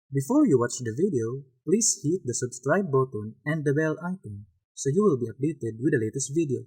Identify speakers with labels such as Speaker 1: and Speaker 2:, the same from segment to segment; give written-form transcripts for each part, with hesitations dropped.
Speaker 1: Before you watch the video, please hit the subscribe button and the bell icon so you will be updated with the latest video.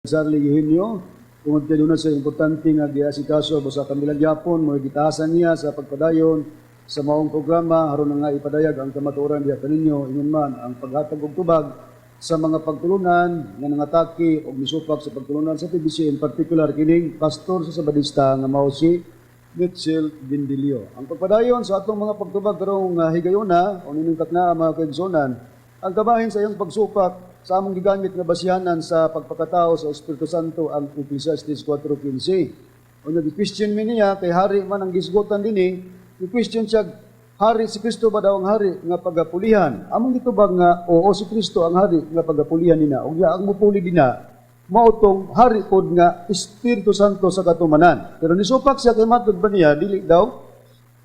Speaker 2: Charlie Eugenio, tungod kay duna sa importante nga giasikaso basta kamilang gyapon mo gitahasan niya sa pagpadayon sa maong programa aron na nga ipadayag ang kamatuoran diha kaninyo, ingon man ang paghatag og tubag sa mga pagtulunan nga nangatake og misupak sa pagtulunan sa PBC, in particular kining pastor sa Sabadista nga mao si Mitchell Bindilio. Ang pagpadayon sa atong mga pagtubag karong higayona o nining takna, mga kaigsunan, ang kabahin sa iyong pagsupak sa among gigamit nga basihanan sa pagpakatao sa Espiritu Santo, ang Ecclesiastes 4:15. O nag-question mi niya kay hari man ang gisgutan dinhi, i-question siya, hari si Kristo ba daw ang hari nga pagapulihan? Among gitubag nga oo, si Kristo ang hari nga pagapulihan nina. Ug ang mupuli dina mao tong hari pod nga Espiritu Santo sa katumanan. Pero nisupak siya kay matod ba niya dili daw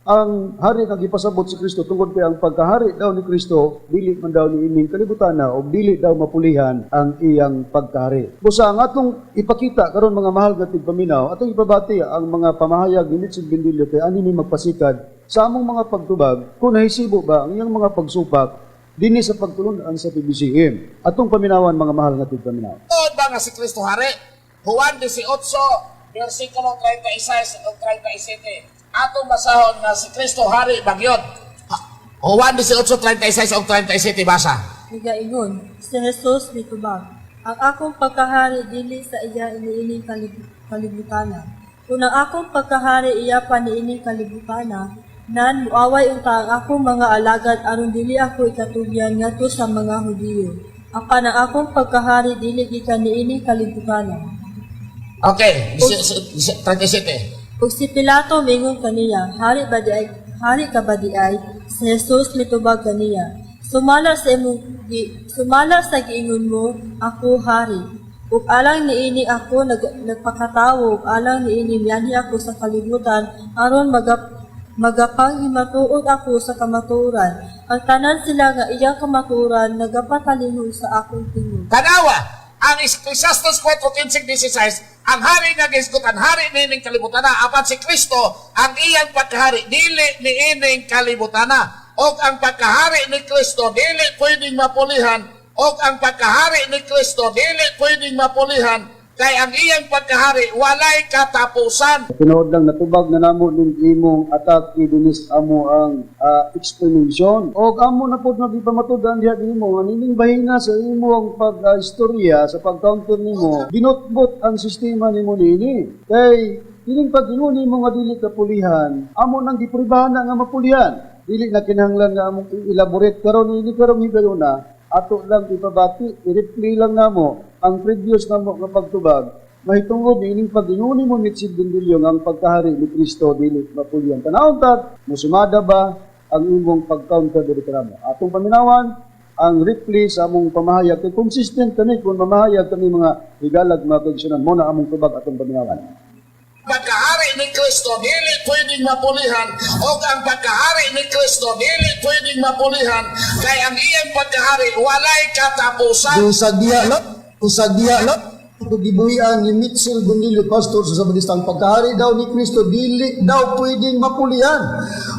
Speaker 2: ang hari nga gipasabot si Kristo tungod kay ang pagkahari daw ni Kristo dili man daw ni ining kalibutan na o dili daw mapulihan ang iyang pagkahari. Busa ang atong ipakita karon, mga mahal nga tigpaminaw, atong ipabati ang mga pamahayag ni Mitchell Bindilio kay ani mi magpasikad sa among mga pagtubag kung nahisibo ba ang iyang mga pagsupak dinhi sa pagtulunan sa PBCM. Atong paminawan, mga mahal nga tigpaminaw.
Speaker 3: Tuod ba nga si Kristo hari? Juan 18, versikulo 36 ug 37. Atong basahon nga si Kristo hari ba gyud. Juan 18:36 ug 37, basa.
Speaker 4: Nigaingon, si Jesus mitubag, "Ang akong pagkahari dili sa iya iniining kalibutana. Kung ang akong pagkahari iya pa niining kalibutana, nan muaway unta ang akong mga alagad aron dili ako ikatugyan ngadto sa mga Hudiyo. Apan ang akong pagkahari dili gikan niining kalibutana."
Speaker 3: Okay, 37.
Speaker 4: Ug si Pilato mingon kaniya, "Hari ba di ay, hari ka ba di ay?" Si Jesus mitubag kaniya, "Sumala sa giingon mo, ako hari. Ug alang niini ako nagpakatawo ug alang niini mianhi ako sa kalibutan aron magapanghimatuod ako sa kamatuoran. Ang tanan sila nga iyang kamatuoran nagapatalihog sa akong tingog."
Speaker 3: Tanawa, ang Ecclesiastes 4:15-16, ang hari nga gisgutan, hari niining kalibutan na, apan si Kristo, ang iyang pagkahari, dili niining kalibutan na. Og ang pagkahari ni Kristo, dili pwedeng mapulihan, og ang pagkahari ni Kristo, dili pwedeng mapulihan, kay ang iyang pagkahari, walay katapusan.
Speaker 2: Tinuod lang natubag na namo ning imong atake dinis amo ang explanation. Og amo na pod nagipamatud-an diha nimo nga nining bahina sa imong pag-istorya sa pag-counter nimo, binutbot ang sistema nimo niini. Kay kining pag-ingon nimo nga dili ka pulihan, amo nang gipribahan na nga mapulihan. Dili na kinahanglan nga among i-elaborate karon ini karong higayona, ato lang ipabati, i-reply lang namo ang previous namo nga pagtubag mahitungod niining pag-ingon mo, Mitchell Bindilyo, nga ang pagkahari ni Kristo dili mapulihan. Tanawon ta, musumada ba ang imong pag-counter diri kanamo. Atong paminawan ang reply sa among pamahayag kay consistent kami kung mamahayag kami, mga higalag, mga kaigsunan mo na among tubag. Atong paminawan.
Speaker 3: Pagkahari ni Kristo dili pwedeng mapulihan, og ang pagkahari ni Kristo dili pwedeng mapulihan kay ang iyang pagkahari walay katapusan.
Speaker 2: Kung sa diya lang, gibuhian ni Mitchell Bundilio, pastor sa Sabadista, ang pagkahari daw ni Kristo dili daw pwedeng mapulihan.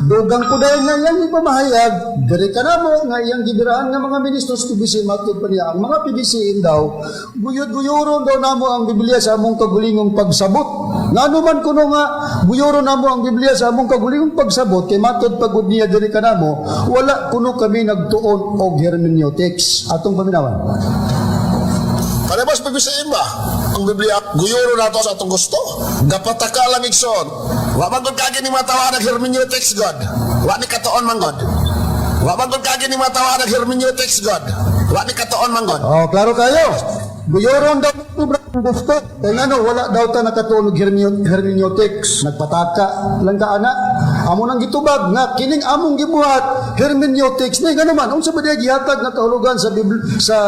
Speaker 2: Dugang ko dahil nga iyang ipamahayag, diri ka na mo nga iyang gibiraan nga mga ministro sa PBC, matod pa niya, ang mga PBC daw, guyod-guyuron daw namo ang Biblia sa among kagulingong pagsabot. Ngano man kuno nga guyuron namo ang Biblia sa among kagulingong pagsabot, kay matod pagud niya diri kanamo, wala kuno kami nagtuon og hermeneutics. Atong paminawan.
Speaker 5: Parehas PBCM ba? Ang Biblia, guyuro nato sa atong gusto. Gapataka lang, igsoon. Wa man gud kagi ni mga tawa nag hermeneutics God. Wa ni katuon man God. Wa man gud kagi ni mga tawa nag hermeneutics God. Wa ni katuon man God.
Speaker 2: Oh, klaro kayo. Guyuron daw ang gusto. Kaya ngano, wala daw ta nakatuon og hermeneutics. Nagpataka lang ka ana. Amo nang gitubag nga kining among gibuhat hermeneutics ni. Ngano man, unsa ba diay gihatag nga kahulugan sa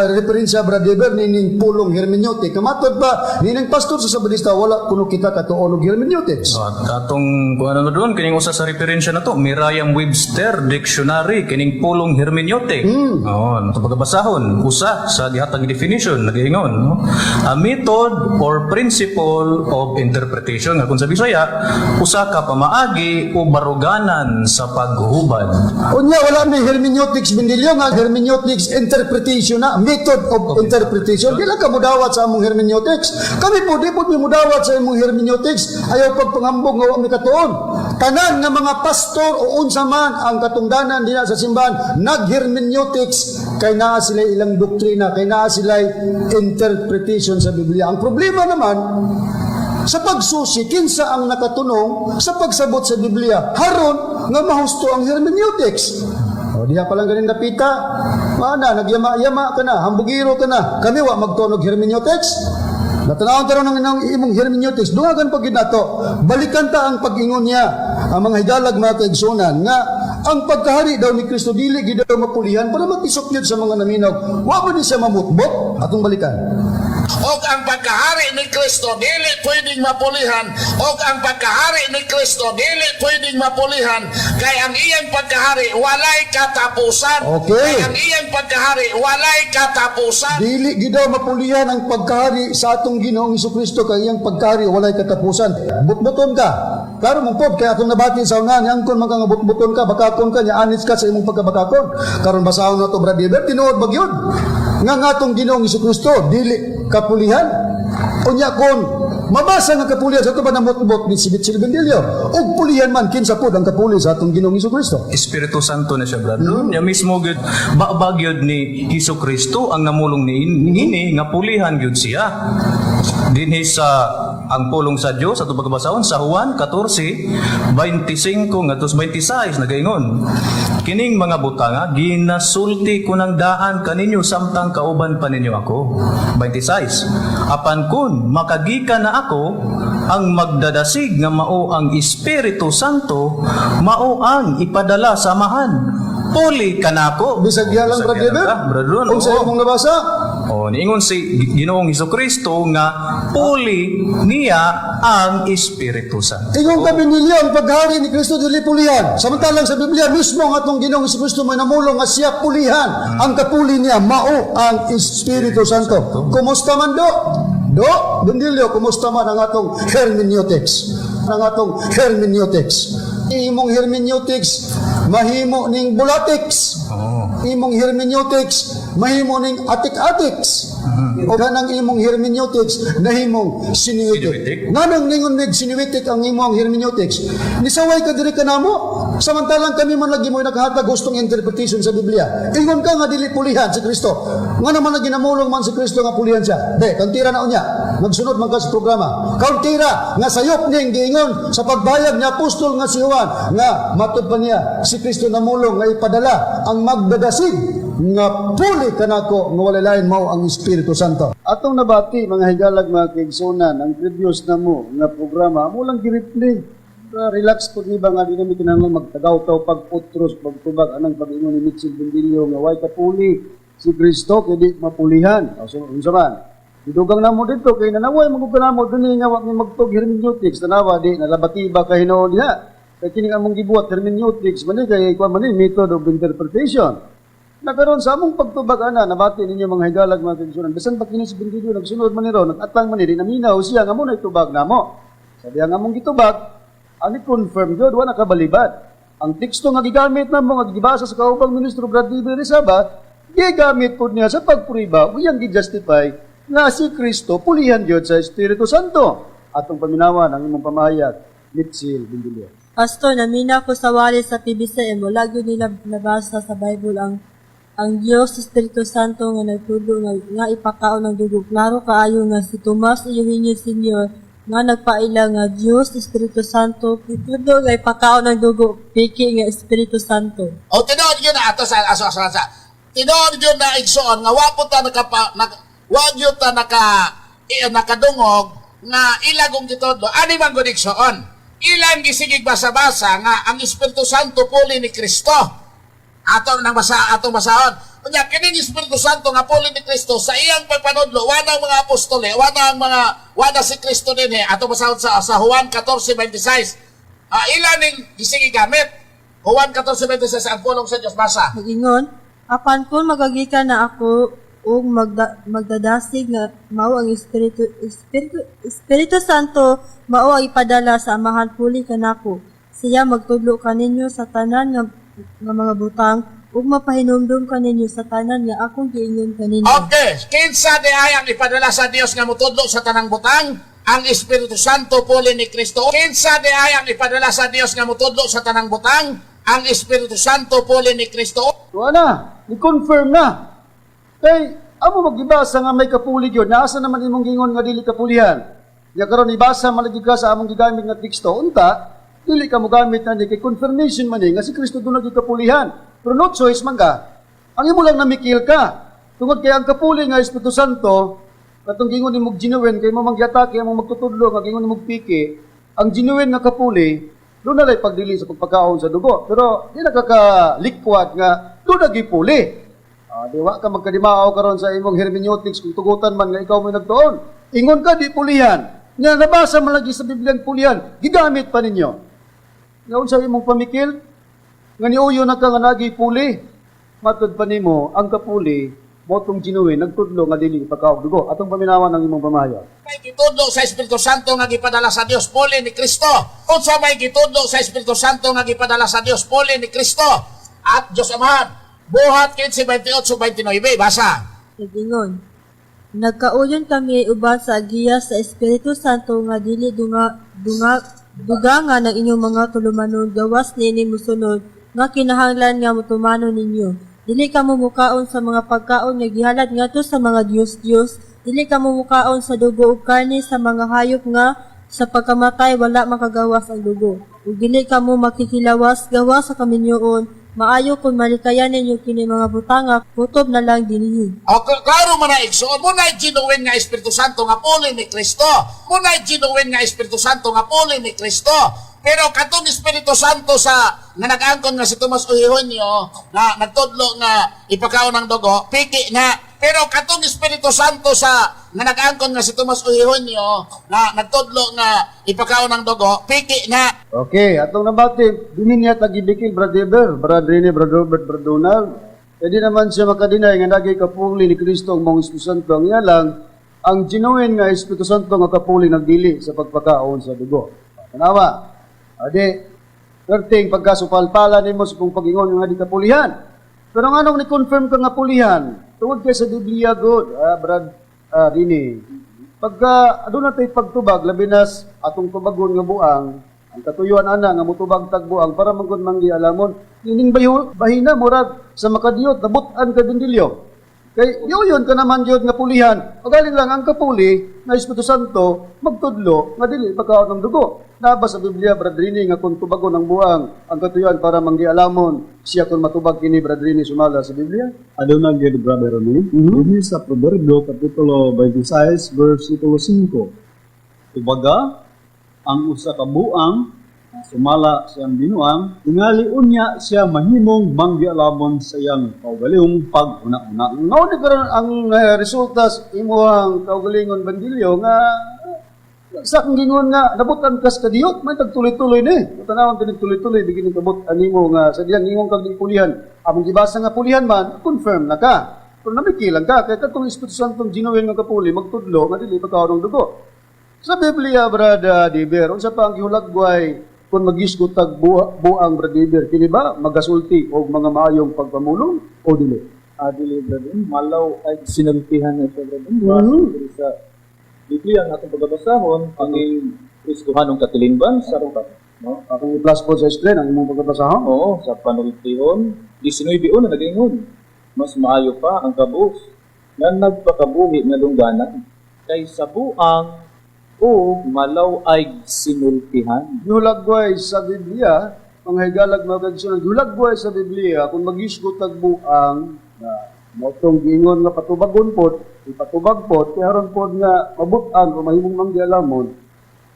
Speaker 2: referensya, Brother, nining pulong hermeneutic? Kamatod pa nining pastor sa Sabadista, wala kuno kita katuon og hermeneutics.
Speaker 6: At atong kung ano na doon, kining usa sa referensya na to, Merriam-Webster Dictionary, kining pulong hermeneutic. Oo, no, pagkabasahon, usa sa gihatag definition, nagiingon, no? A method or principle of interpretation, nga kung sa Bisaya, usa ka pamaagi o baruganan. Karuganan sa paghubad.
Speaker 2: Unya wala may hermeneutics, Bendilio, nga hermeneutics interpretation na method of interpretation. Di lang ka mudawat sa among hermeneutics. Kami po di po mi mudawat sa imong hermeneutics. Ayaw pagpangambog nga wa mi katuon. Tanan nga mga pastor o unsa man ang katungdanan dinha sa simbahan naghermeneutics kay naa sila ilang doktrina, kay naa sila interpretation sa Biblia. Ang problema naman sa pagsusi, kinsa ang nakatunong sa pagsabot sa Biblia haron nga mahusto ang hermeneutics? O diha pa lang ganin napita, mana nagyama-yama ka na, hambugiro ka na. Kami wa magtunog hermeneutics. Natanawon taron ng imong hermeneutics, dungagan pag nato. Balikan ta ang pag-ingon niya, ang mga higalag, mga kaigsunan, nga ang pagkahari daw ni Kristo dili gid daw mapulihan para matisok yun sa mga naminaw. Wa ba ni siya mamutbot? Atong balikan.
Speaker 3: Og ang pagkahari ni Kristo dili pwedeng mapulihan, og ang pagkahari ni Kristo dili pwedeng mapulihan kay ang iyang pagkahari walay katapusan.
Speaker 2: Okay.
Speaker 3: Kay ang iyang pagkahari walay katapusan.
Speaker 2: Dili gid daw mapulihan ang pagkahari sa atong Ginoong Kristo kay iyang pagkahari walay katapusan. Butbuton ka. Klaro mong pod kay atong nabati sa unahan, angkon man ka nga butbuton ka, bakakon ka nya anits ka sa imong pagkabakakon. Karon basahon nato, Brad Eber, tinuod ba gyud nga ang atong Ginoong Kristo dili kapulihan? Unya kon mabasa nga kapulihan sa ato ba namutbot ni si Mitchell Bendilio? Ug pulihan man, kinsa pod ang kapuli sa atong Ginoong Kristo?
Speaker 6: Espiritu Santo na siya, Brad. Nya mismo gyud babag gyud ni Hesus Kristo ang namulong ni ini nga pulihan gyud siya. Dinhi sa ang pulong sa Dios ato pagbasahon sa Juan 14:25 ngadto sa 26, nagaingon: "Kining mga butanga ginasulti ko ng daan kaninyo samtang kauban pa ninyo ako." 26, "Apan kun makagikan na ako, ang magdadasig nga mao ang Espiritu Santo, mao ang ipadala sa Amahan, puli kanako."
Speaker 2: Bisag diha lang, Brad
Speaker 6: Bisag diha
Speaker 2: Eber.
Speaker 6: lang ka, Brad Ron,
Speaker 2: Unsa
Speaker 6: oo.
Speaker 2: imong nabasa?
Speaker 6: O, niingon si Ginoong Kristo nga puli niya ang Espiritu Santo.
Speaker 2: Ingon ka, Benilio, ang paghari ni Kristo dili pulihan. Samantalang sa Biblia mismo ang atong Ginoong Kristo may namulong nga siya pulihan. Ang kapuli niya mao ang Espiritu Santo. Kumusta man do? Do, Benilio, kumusta man ang atong hermeneutics? Ang atong hermeneutics. Imong hermeneutics mahimo ning bulatics. Imong hermeneutics mahimo ning atik-atics. O kanang imong hermeneutics nahimong sinuitic.
Speaker 6: Sinuitic.
Speaker 2: Nganong ningon mig sinuitic ang imong hermeneutics? Nisaway ka diri kanamo, samantalang kami man lagi mo nakahatag gustong interpretation sa Biblia. Ingon ka nga dili pulihan si Kristo. Nga naman lagi namulong man si Kristo nga pulihan siya. De, kantira na unya. Magsunod man ka sa programa. Kauntira nga sayop ning giingon sa pagbayag ni apostol nga si Juan nga matud pa niya si Kristo namulong nga ipadala ang magdadasig nga puli kanako nga walay lain mao ang Espiritu Santo. Atong nabati, mga higalag, mga kaigsunan, ang previous na mo nga programa amo lang gi-replay. Relax po ni ba nga di namin kinahanglan magtagaw-taw pagputros pagtubag anang pag-ingon ni Mitchell Bendilio nga way kapuli si Kristo kay di mapulihan. O, so unsa man? Gidugang namo dito kay nanaway magug namo dinhi nga wa mi magtug hermeneutics, tanawa di nalabati ba ka hinuon diha. Kay kining among gibuhat hermeneutics man ni kay kuan man ni method of interpretation. Nakaroon sa among pagtubag ana, nabati ninyo, mga higalag, mga kaigsunan. Bisan pa kini si Bendido nagsunod man ni ron, nagatlang man ni, di naminaw siya nga mo na itubag namo. Sabi ang among gitubag, ani confirm gyud wa nakabalibad. Ang teksto nga gigamit namo nga gibasa sa kaubang ministro Brad Rizaba, gigamit pud niya sa pagpuriba ug iyang gi-justify nga si Kristo pulihan gyud sa Espiritu Santo. Atong paminawan ang imong pamahayag, Mitchell Bendilio.
Speaker 4: Pastor, namina ko sa wali sa PBCM, wala gyud nila nabasa sa Bible ang Dios Espiritu Santo nga nagtudlo nga ipakaon ng dugo. Klaro kaayo nga si Tomas Eugenio Senior nga nagpaila nga Dios Espiritu Santo gitudlo nga ipakaon ng dugo, piki nga Espiritu Santo.
Speaker 3: O tinuod yun na ato sa aso aso sa. Tinuod yun na, igsoon, nga wa po ta nakapa nag wa gyud ta nakadungog nga ilagong gitudlo ani man gud, igsoon. Ilang gisigig basa-basa nga ang Espiritu Santo puli ni Kristo. Ato nang basa, atong basahon. Unya kining Espiritu Santo nga puli ni Kristo sa iyang pagpanudlo, wa na ang mga apostol, wa na ang mga wa na si Kristo dinhi. Atong basahon sa Juan 14:26. Ah, ilan ning gisigig gamit? Juan 14:26 ang pulong sa Dios, basa.
Speaker 4: Mag-ingon, apan kung magagikan na ako ug magdadasig nga mao ang Espiritu Espiritu Espiritu Santo mao ang ipadala sa Amahan puli kanako. Siya magtudlo kaninyo sa tanan nga mga butang ug mapahinumdum kaninyo sa tanan nga akong giingon kaninyo.
Speaker 3: Okay, kinsa di ay ang ipadala sa Dios nga motudlo sa tanang butang? Ang Espiritu Santo puli ni Kristo. Kinsa di ay ang ipadala sa Dios nga motudlo sa tanang butang? Ang Espiritu Santo puli ni Kristo.
Speaker 2: Tuwa na, ni-confirm na. Kay, amo magibasa nga may kapuli yun, naasa naman imong gingon nga dili kapulihan. Ya karon ibasa malagi ka sa among gigamit nga teksto, unta, dili ka mogamit na ni kay confirmation man ni nga si Kristo doon kapulihan. Pero no choice man ka. Ang imo lang namikil ka. Tungod kay ang kapuli nga Espiritu Santo, katong gingon nimog genuine kay mo mangyatake among magtutudlo nga gingon nimog piki, ang genuine nga kapuli doon na lay pagdili sa pagpakaon sa dugo. Pero di na kakalikwat nga doon na gipuli. Ah, di wa ka magkadimao karon sa imong hermeneutics kung tugutan man nga ikaw mo nagtuon. Ingon ka di pulihan. Nga nabasa man lagi sa Biblia ang pulihan, gigamit pa ninyo. Nga unsa imong pamikil? Nga niuyo na ka nga nagi puli. Matud pa nimo ang kapuli motong genuine nagtudlo nga dili ipakaog dugo. Atong paminawan ang imong pamahayag.
Speaker 3: May gitudlo sa Espiritu Santo nga gipadala sa Dios puli ni Kristo. Unsa may gitudlo sa Espiritu Santo nga gipadala sa Dios puli ni Kristo? At Dios Amahan, Buhat 15:28-29, basa.
Speaker 4: Nagingon, nagkauyon kami uban sa agiya sa Espiritu Santo nga dili dunga, dunga, dugangan ang inyong mga tulumanon gawas niini mosunod nga kinahanglan nga motumanon ninyo. Dili kamo mukaon sa mga pagkaon nga gihalad ngadto sa mga diyos-diyos, dili kamo mukaon sa dugo ug karne sa mga hayop nga sa pagkamatay wala makagawas ang dugo. Ug dili kamo makikilawas gawas sa kaminyoon, maayo kung malikayan ninyo kini mga butanga, kutob na lang dinhi.
Speaker 3: O, klaro man na igsoon, mo na genuine nga Espiritu Santo nga puli ni Kristo. Mo na genuine nga Espiritu Santo nga puli ni Kristo. Pero katong Espiritu Santo sa nga nag-angkon nga si Tomas Eugenio na nagtudlo nga ipakaon ng dugo, piki na. Pero katong Espiritu Santo sa nga nag-angkon nga si Tomas Eugenio na nagtudlo nga ipakaon ng dugo, piki na.
Speaker 2: Okay, atong nabati, dinin niya tagibikil, Brad Eber, Brad Rene, Brad Robert, Brad Donald. Pwede naman siya makadinay nga nagay kapuli ni Kristo ang mong Espiritu Santo. Ang iya lang, ang genuine nga Espiritu Santo nga kapuli nagdili sa pagpakaon sa dugo. Tanawa, adi, perting pagkasupalpala nimo sa kung pag-ingon nga di kapulihan. Pero nganong ni-confirm ka nga pulihan? Tungod kay sa Biblia, good, Brad Rene. Pagka aduna tay pagtubag labi nas atong tubagon nga buang, ang katuyuan ana nga mutubag tag buang para man gud manggialamon ining bayo bahina murag sa makadiyot nabut-an ka dindilyo kay yoyon ka naman gyud nga pulihan. Pagaling lang ang kapuli na Espiritu Santo magtudlo nga dili pagkaon ng dugo. Naba sa Biblia, Brad Rini, nga kung tubagon ang buang ang katuyuan para manggialamon siya kung matubag kini, Brad Rini, sumala sa Biblia?
Speaker 7: Aduna gyud, Brother Ronnie. Dinhi sa Proverbio kapitulo 26 versikulo 5. Tubaga ang usa ka buang sumala siyang binuang, tingali unya siya mahimong manggialamon sa iyang kaugalingong paghuna-una.
Speaker 2: Mao ni karon ang resulta sa imuhang kaugalingon bandilyo nga sa akong gingon nga nabutan kas kadiyot may tagtuloy-tuloy ni. Tanawon kini tuloy-tuloy bigin ng kabot animo nga sa diyang ingon kag pulihan. Among gibasa nga pulihan man, confirm na ka. Pero namikilang ka kay katong Espiritu Santo genuine nga kapuli magtudlo nga dili pagkaon ng dugo. Sa Biblia, Brad Diber, unsa pa ang gihulagway kung magisgot tag buang, Brad Diber, kini ba magasulti og mga maayong pagpamulong o dili?
Speaker 7: Adili, brother, malaw ay sinultihan na siya, brother. Base sa Biblia nga atong pagabasahon, ang Kristohanong katilingban sa no?
Speaker 2: Akong i-plus po sa screen ang imong pagkabasahon.
Speaker 7: Oo, sa panultihon, 19 na nag-ingon. Mas maayo pa ang kabus nga nagpakabuhi nga lungganan kaysa buang o malaw ay sinultihan.
Speaker 2: Gihulagway sa Biblia, mga higalag mga kaigsuonan, gihulagway sa Biblia kung magisgot tag buang na motong giingon nga patubagon pod, ipatubag pod, kay aron pod nga mabut-an o mahimong manggialamon,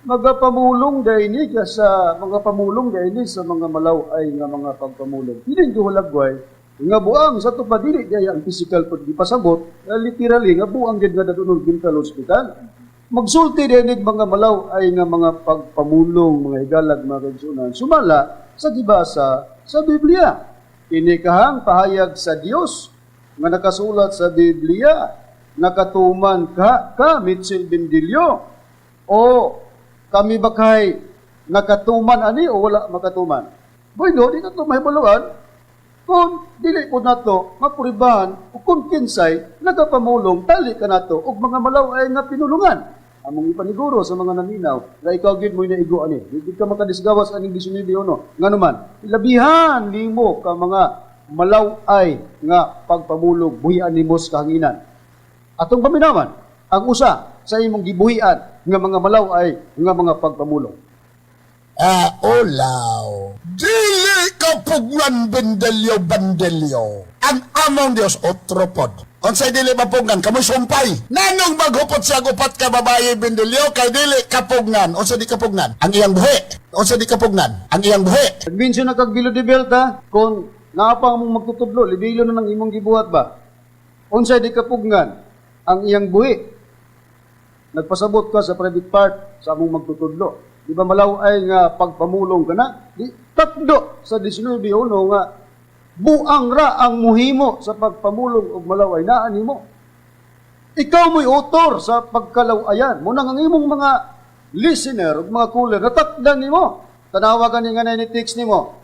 Speaker 2: magapamulong dayni ka sa mga pamulong dayni sa mga malaw-ay nga mga pagpamulong. Kini gihulagway nga buang sa tupad dili diay ang physical pod gipasabot, literally nga buang gid nga dadunong mental hospital. Magsulti din mga malaw ay nga mga pagpamulong, mga higalag, mga kaigsuonan, sumala sa gibasa sa Biblia. Kini kahang pahayag sa Dios nga nakasulat sa Biblia, nakatuman ka, ka Mitchell Bendillo, o kami ba kay Nakatuman ani o wala makatuman? Bueno, di nato mahibaluan kung dili po nato mapuribahan o kung kinsay nagapamulong tali ka nato og mga malaw-ay nga pinulungan. Among ipaniguro sa mga naminaw na ikaw gid mo'y naigo ani. Di ka makadisgawas aning 19.1. Nganuman, ilabihan nimo ka mga malaw-ay nga pagpamulong buhian nimo sa kahanginan. Atong paminawan ang usa sa imong gibuhian nga mga malaw-ay nga mga pagpamulong.
Speaker 5: Ah, olaw. Dili ka pugnan, Bendelio Bandelio. Ang among Dios, otro pod. Unsay dili mapugnan, kamoy sumpay. Nanong maghupot siya og upat ka babaye, Bendelio, kay dili kapugnan. Unsa di kapugnan? Ang iyang buhi. Unsa di kapugnan? Ang iyang buhi.
Speaker 2: Nag-mention na kag below the belt ha, kung naa pa mong magtutudlo, libilo na ng imong gibuhat ba? Unsay di kapugnan ang iyang buhi. Nagpasabot ka sa private part sa among magtutudlo. Di ba malaw-ay nga pagpamulong ka na? Di, tatlo sa 19.1 nga buang ra ang muhimo sa pagpamulong og malaw-ay naa nimo. Ikaw mo'y author sa pagkalaw-ayan. Muna ang imong mga listener ug mga caller natakdan nimo. Tanawa gani nga ni text nimo.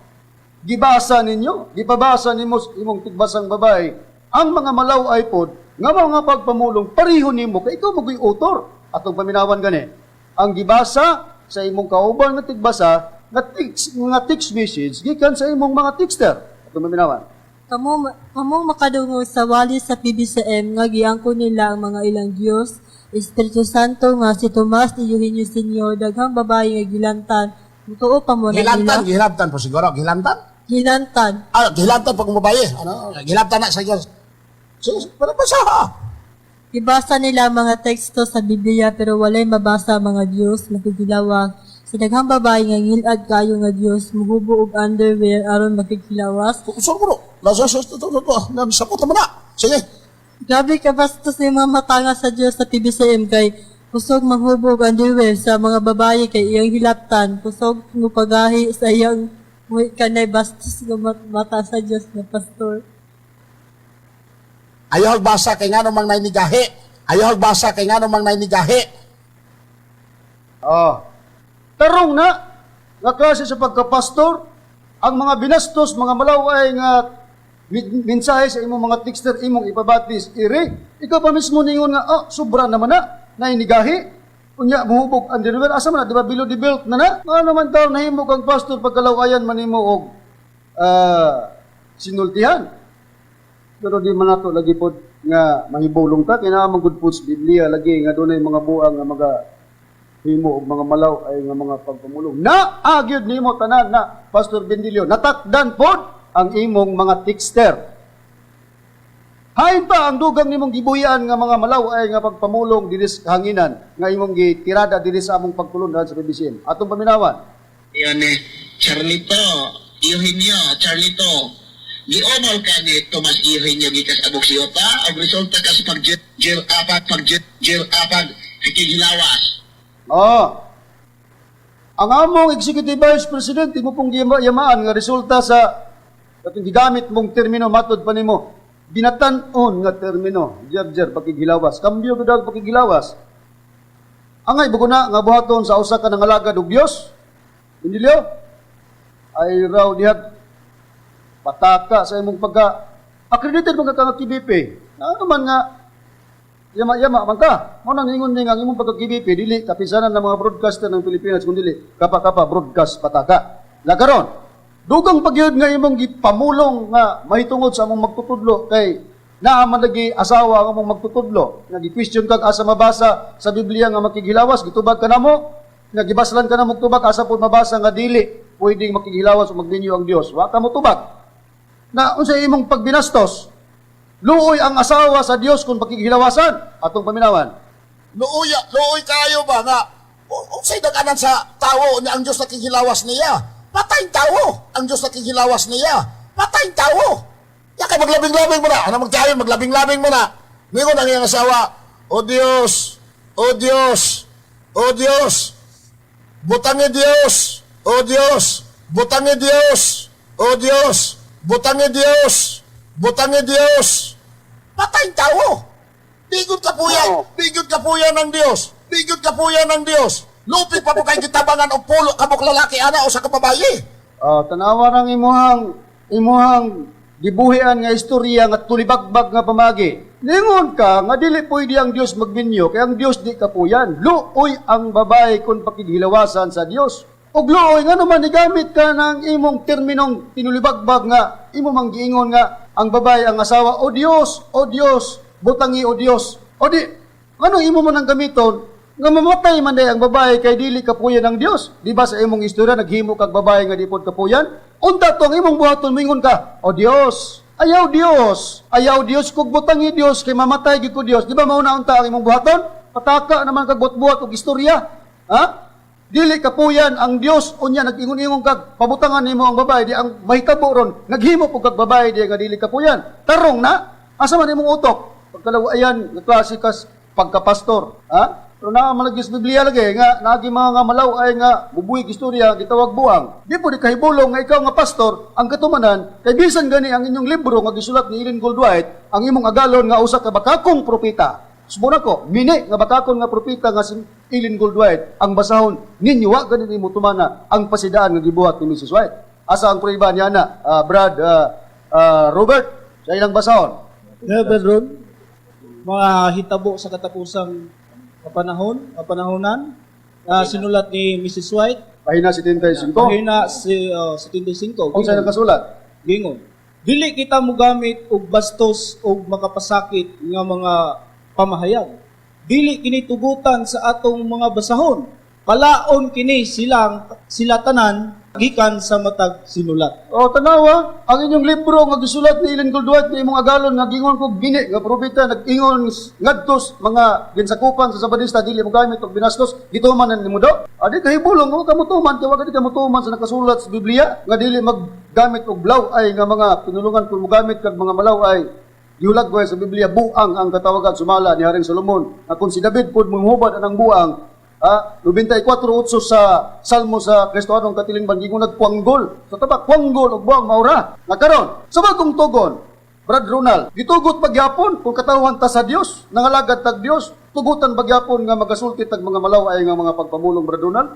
Speaker 2: Gibasa ninyo, gipabasa nimo sa imong tigbasang babae ang mga malaw-ay pod nga mga pagpamulong pareho nimo kay ikaw mo'y author. Atong paminawan gani. Ang gibasa sa imong kauban nga tigbasa nga text message gikan sa imong mga texter. Atong paminawan.
Speaker 4: Kamo, kamong makadungog sa wali sa PBCM nga giangko nila ang mga ilang Dios, Espiritu Santo nga si Tomas ni Eugenio Senior, daghang babae nga gilantan, mutuo pa mo na
Speaker 5: Gilantan,
Speaker 4: nila.
Speaker 5: gilantan po siguro, gilantan.
Speaker 4: Gilantan.
Speaker 5: Ah, gilantan pag babae. Ano? Gilantan na sa Diyos. Sige, para basa ha.
Speaker 4: Gibasa nila ang mga teksto sa Biblia pero walay mabasa ang mga Dios makikilawas. Sa daghang babae nga ngilad kayo nga Dios muhubo og underwear aron makikilawas.
Speaker 5: Usul mo no. Nasa sa ito, ito, ito. Sapot naman na. Sige.
Speaker 4: Grabe ka bastos ni mga matanga sa Dios sa PBCM kay kusog manghubo og underwear sa mga babae kay iyang hilaptan, kusog mupagahi sa iyang muhi kanay bastos nga mata sa Dios nga pastor.
Speaker 5: Ayaw basa kay ngano mang nainigahi. Ayaw basa kay ngano mang nainigahi.
Speaker 2: Ah. Tarong na nga klase sa pagkapastor, ang mga binastos, mga malaway nga mensahe sa imong mga texter imong ipabatis iri. Ikaw pa mismo ningon nga ah, sobra naman na nainigahi. Unya muhubog underwear asa man na, di ba below the belt na na? Ano naman taw nahimo kang pastor pagkalawayan man nimo og sinultihan. Pero di man nato lagi pod nga mahibulong ta kay naa man gud pod sa Biblia lagi nga dunay mga buang nga maga himo og mga malaw ay nga mga pagpamulong. Na agyud nimo tanan na Pastor Bendilio, natakdan pod ang imong mga texter. Hain pa ang dugang nimong gibuyan nga mga malaw ay nga pagpamulong dinhi sa kahanginan nga imong gitirada dinhi sa among pagtulon sa PBCM. Atong paminawan.
Speaker 8: Yan eh, Charlito, Eugenio, Charlito. Giomol ka ni Tomas Eugenio gikas abog siyota, og resulta ka sa pag-jil apag, pag-jil apag, hikigilawas.
Speaker 2: Oh. Ang among Executive Vice President, imo pong yamaan nga resulta sa katong gigamit mong termino matod pa nimo binatan-on nga termino, jer pakigilawas. Kambyo gud ang pakigilawas. Angay bugo na nga buhaton sa usa ka nangalagad og Dios. Indilyo ay raw diha pataka sa imong pagka accredited man ka nga KBP. Ano man nga yama-yama man ka. Mo nang ingon ni nga ang imong pagka KBP dili kapisanan ng mga broadcaster ng Pilipinas kun dili kapa-kapa broadcast pataka. Lakaron, dugang pagyud nga imong gipamulong nga mahitungod sa among magtutudlo kay naa man lagi asawa ang among magtutudlo. Nga gi-question kag asa mabasa sa Biblia nga makighilawas, gitubag ka namo, nga gibaslan ka namo tubag asa pod mabasa nga dili pwedeng makighilawas o magninyo ang Dios. Wa ka mo tubag. Na unsa imong pagbinastos? Luoy ang asawa sa Dios kung pakighilawasan atong paminawan.
Speaker 5: Luoy, luoy kayo ba nga unsay daganan sa tawo niya ang Dios nakighilawas niya? Patay tawo ang Dios nakighilawas niya. Patay tawo. Ya kay maglabing-labing mo na. Ano magtayo maglabing-labing mo na. Ningon ang iyang asawa, O Dios, O Dios, O Dios. Butangi Dios, O Dios, butangi Dios, O Dios, butangi Dios, butangi Dios. Patay tawo. Di gud kapuya, di gud kapuya ng Dios. Di gud kapuya ng Dios. Lupig pa mo kay gitabangan og pulo ka buok lalaki ana usa ka babaye.
Speaker 2: Ah, tanawa rang imuhang gibuhian nga istorya nga tulibagbag nga pamagi. Ningon ka nga dili pwede ang Dios magbinyo kay ang Dios di kapuyan. Luoy ang babae kung pakighilawasan sa Dios. Ug luoy nga naman igamit ka ng imong terminong tinulibagbag nga imo mang giingon nga ang babae ang asawa, o Dios, o Dios, butangi o Dios. O di anong imo man ang gamiton nga mamatay man day ang babae kay dili kapuyan ng Dios? Di ba sa imong istorya naghimo kag babae nga di pod kapuyan? Unta to ang imong buhaton, mingon ka, "O Dios, ayaw Dios, ayaw Dios kug butangi Dios kay mamatay gyud ko Dios." Di ba mao na unta ang imong buhaton? Pataka naman kag buhat-buhat og istorya. Ha? Dili kapuyan ang Dios, unya nag-ingon-ingon kag pabutangan nimo ang babae, di ang mahitabo ron naghimo pud kag babae di nga dili kapuyan. Tarong na asa man imong utok? Pagkalawayan nga klase kas pagkapastor, ha? Pero naa man lagi sa Biblia lagi nga naagi mga nga malaw ay nga bubuhig istorya gitawag buang. Di po di kahibulong nga ikaw nga pastor ang katumanan kay bisan gani ang inyong libro nga gisulat ni Ellen Goldwhite ang imong agalon nga usa ka bakakong propeta. Subon ako, mini nga bakakon nga propeta nga si Ellen Goldwhite ang basahon ninyo wa gani nimo tumana ang pasidaan nga gibuhat ni Mrs. White. Asa ang prueba niya na, Brad Robert, sa ilang basahon?
Speaker 9: Yeah, Brad Ron, mga hitabo sa katapusang kapanahon, kapanahonan, sinulat ni Mrs. White,
Speaker 2: Pahina 75.
Speaker 9: Pahina si, 75.
Speaker 2: Kung sa nakasulat?
Speaker 9: Gingon. Dili kita mogamit og bastos og makapasakit nga mga pamahayag. Dili kini tugutan sa atong mga basahon. Kalaon kini silang sila tanan gikan sa matag sinulat.
Speaker 2: O tanawa, ang inyong libro nga gisulat ni Ellen Goldwhite nga imong agalon nga gingon ko gini nga propeta nag-ingon ngadtos mga ginsakupan sa Sabadista dili mo gamit og binastos, gituman na nimo daw. Adi kahibulong mo kamo tuman kay wa gani kamo tuman sa nakasulat sa Biblia nga dili maggamit og blaw ay nga mga pinulungan. Kung mogamit kag mga malaw ay gihulagway sa Biblia, buang ang katawagan sumala ni Haring Solomon. Na kung si David pod mohubad anang buang, 94:8 sa Salmo sa Kristohanong katilingban gingon nagkuanggol. Sa tabak kuanggol og buang maura. Nga karon, sa bagong tugon, Brad Ronald, gitugot pagyapon kung katawhan ta sa Dios, nangalagad tag Dios, tugutan pagyapon nga magasulti tag mga malaw ay nga mga pagpamulong, Brad Ronald?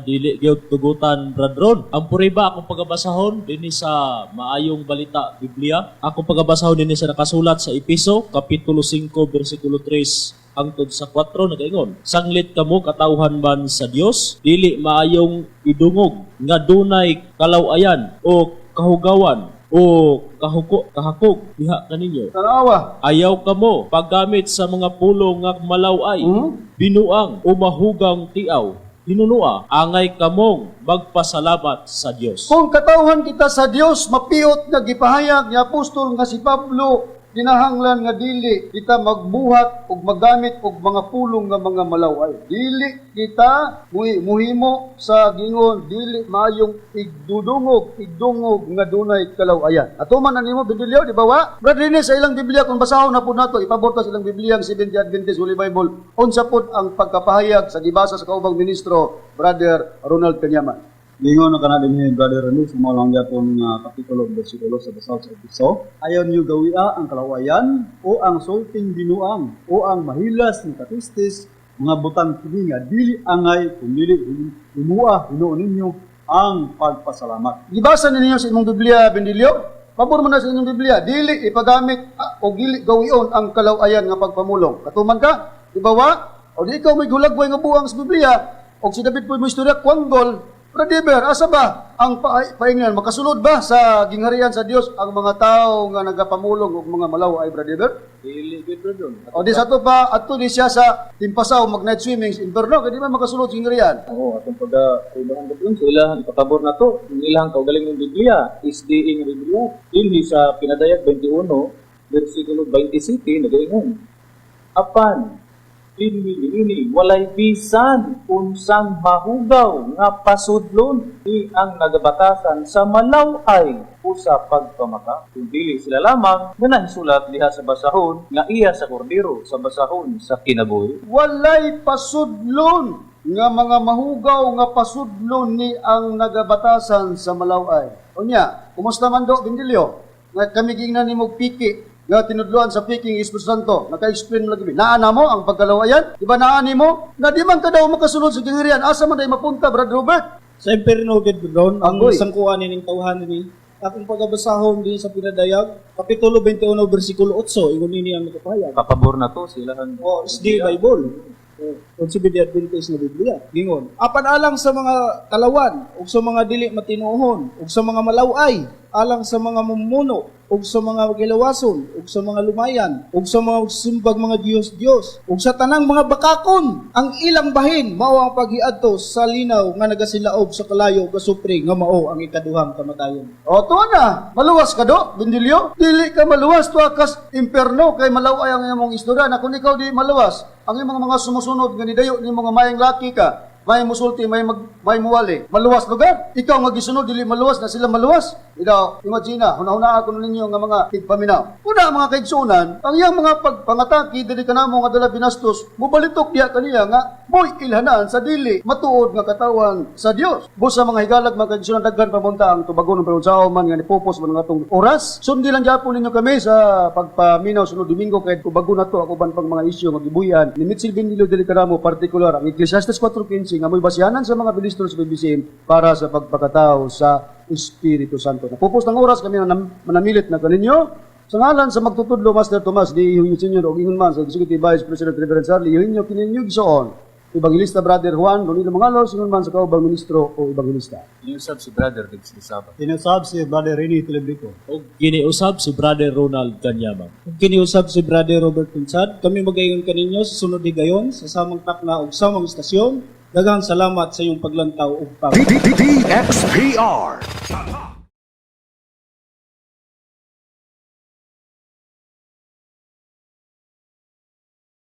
Speaker 10: Dili gyud tugutan, Brad Ron. Ang puriba akong pagabasahon dinhi sa Maayong Balita Biblia. Akong pagabasahon dinhi sa nakasulat sa Epeso kapitulo 5 bersikulo 3 hangtod sa 4, nagaingon. Sanglit kamo katawhan man sa Dios, dili maayong idungog nga dunay kalawayan o kahugawan o kahuko kahakog diha kaninyo.
Speaker 2: Tanawa.
Speaker 10: Ayaw kamo paggamit sa mga pulong nga malaway, binuang o mahugang tiaw. Hinunua, angay kamong magpasalamat sa Dios.
Speaker 2: Kung katawhan kita sa Dios, mapiot nga gipahayag ni apostol nga si Pablo, kinahanglan nga dili kita magbuhat og maggamit og mga pulong nga mga malaway. Dili kita muhimo sa gingon dili maayong igdudungog, igdungog nga dunay kalawayan. Ato man ang nimo Biblia, di ba wa? Brad Rene, sa ilang Biblia kung basahon na pud nato, ipabor ta sa ilang Biblia ang Seventh Adventist Holy Bible. Unsa pud ang pagkapahayag sa gibasa sa kaubang ministro, Brother Ronald Kanyaman?
Speaker 7: Gingon na kana dinhi, Brother Rene, sa mao lang gyapon nga kapitulo bersikulo sa basal sa Efeso. Ayaw niyo gawia ang kalawayan o ang sulting binuang o ang mahilas nga katistis, mga butang kini nga dili angay kung dili himua hinuon ninyo ang pagpasalamat.
Speaker 2: Gibasa ninyo sa imong Biblia, Bendilio? Pabor man na sa inyong Biblia, dili ipagamit o dili gawion ang kalawayan nga pagpamulong. Katuman ka? Di ba wa? O di ikaw may gulagway nga buang sa Biblia, o si David po mo istorya, kwanggol. Brother, asa ba ang paingnan? Makasulod ba sa gingharian sa Dios ang mga tao nga nagapamulong og mga malaw ay, Brother?
Speaker 9: Dili gyud, Brad Ron.
Speaker 2: O di sa ato pa, ato di siya sa Timpasaw mag night swimming sa Inferno, kay di ba makasulod sa gingharian?
Speaker 6: Oo, atong pagka-ibahan Brad Ron, sa ilang ipakabor na to, ang ilang kaugaling ng Biblia, SDA nga Biblia, dinhi sa Pinadayag 21, versikulo 27, nagaingon. Apan, ini walay bisan unsang mahugaw nga pasudlon ni ang nagabatasan sa malaway o sa pagpamaka. Kung dili sila lamang nga nahisulat diha sa basahon nga iya sa kordero sa basahon sa kinabuhi.
Speaker 2: Walay pasudlon nga mga mahugaw nga pasudlon ni ang nagabatasan sa malaway. Unya, kumusta man do, Bindilyo? Nga kami gingnan nimo piki. Nga tinudluan sa Peking Espiritu Santo, naka-explain mo lagi. Naa na mo ang pagkalawayan? Di ba naa nimo? Nga di man ka daw makasulod sa gingharian, asa man day mapunta, Brad Robert?
Speaker 9: Sa impierno gid Ron, ang
Speaker 2: Agoy.
Speaker 9: sangkuan nining tawhan ni akong pagabasahon din sa pinadayag, Kapitulo 21 bersikulo 8, ingon nini ang nakapahayag.
Speaker 6: Kapabor na to sila ang
Speaker 9: O SD Bible. O Seventh-day Adventist nga Biblia. Gingon. Apan alang sa mga talawan ug sa mga dili matinuohon ug sa mga malaway, alang sa mga mumuno ug sa mga gilawason ug sa mga lumayan ug sa mga simbag mga Diyos-Diyos ug sa tanang mga bakakon, ang ilang bahin mao ang paghiadto sa linaw nga nagasilaob sa kalayo ug asupre nga mao ang ikaduhang kamatayon.
Speaker 2: O, tuwa na. Maluwas ka do, Bindilyo. Dili ka maluwas, tuwa kas imperno kay malaway ang imong istorya. Na kung ikaw di maluwas, ang imong mga sumusunod nga nidayo ni mga mayang laki ka, may musulti, may muwali. Maluwas lugar. Ikaw nga gisunod dili maluwas na sila maluwas. Ikaw, imagine na, hunahuna ako ninyo nga mga tigpaminaw. Una mga kaigsunan, ang iyang mga pagpangataki dili kanamo nga dala binastos, mubalitok diha kaniya nga moy ilhanan sa dili matuod nga katawan sa Dios. Busa mga higalag mga kaigsunan, daghan pamunta ang tubagon ng panunsaw man nga nipupos man ang atong oras. Sundi lang gyapon ninyo kami sa pagpaminaw sunod Domingo kay tubagon na to ang uban pang mga isyu nga gibuyan ni Mitchell Benilio dili kanamo, partikular ang Ecclesiastes 4:15 nga mo'y basihanan sa mga ministro sa PBCM para sa pagpakatao sa Espiritu Santo. Napupos ng oras kami na manamilit na kaninyo. Sa ngalan sa magtutudlo Master Tomas D. Eugenio Sr. og ingon man sa Executive Vice President Reverend Charlie Eugenio kininyo gisuon. Evangelista Brother Juan Ronilo Mangalos, ingon man sa kaubang ministro o evangelista.
Speaker 6: Iniusab si Brother Gibbs Lizaba.
Speaker 7: Tinusab si Brother Rene Telebrico.
Speaker 10: Og giniusab si Brother Ronald Ganyamang.
Speaker 9: Ug kiniusab si Brother Robert Pinsad, kami magayon kaninyo sa sunod higayon sa samang takna ug samang istasyon. Daghang salamat sa iyong paglantaw ug pag
Speaker 11: DXPR.